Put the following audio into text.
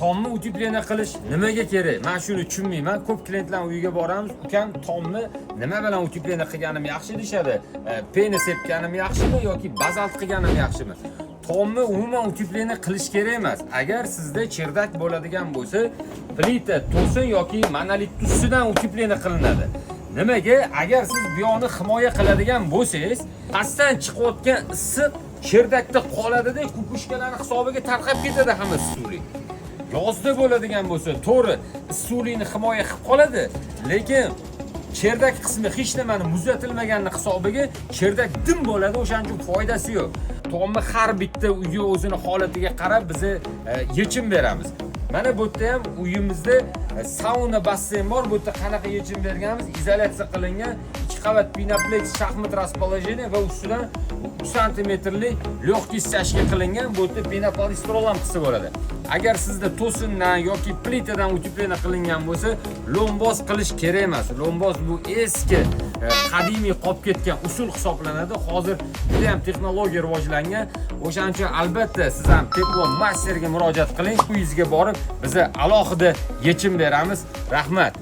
Tomni утепление qilish nimaga kerak? Men shuni tushunmayman. Ko'p klientlar uyiga boramiz, "Ukam, tomni nima bilan утепление qilganim yaxshi?" deyishadi. Пена sepganim yaxshimi yoki bazalt qilganim yaxshimi? Tomni umuman утепление qilish kerak emas. Agar sizda чердак bo'ladigan bo'lsa, plita, to'sin yoki monolit ustidan утепление qilinadi. Nimaga? Agar siz bu yoqni himoya qiladigan bo'lsangiz, pastdan chiqayotgan issiq чердак da qoladida, кукушка larni hisobiga tarqab ketadi hamma issiqlik. Yozda bo'ladigan bo'lsa, to'g'ri, issiqlikni himoya qilib qoladi, lekin чердак qismi hech nimani muzlatilmaganini hisobiga чердак dim bo'ladi, o'shaning uchun foydasi yo'q. Tomni har bitta uyi o'zini holatiga qarab biza yechim beramiz. Mana bu yerda ham uyimizda sauna, basseyn bor. Bu yerda qanaqa yechim berganmiz? Izolyatsiya qilingan ikki qavat пеноплэкс, шахмат расположение va ustidan 3 santimetrli легкий стяжка qilingan. Bu yerda пенополистирол ham qilsa bo'ladi. Agar sizda to'sindan yoki plitadan утепление qilingan bo'lsa, lomboz qilish kerak emas. Lomboz bu eski, qadimiy qolib ketgan usul hisoblanadi. Hozir juda ham texnologiya rivojlangan. O'shaning uchun albatta siz ham Teplo Masterga murojaat qiling. Uyingizga borib, biza alohida yechim beramiz. Rahmat.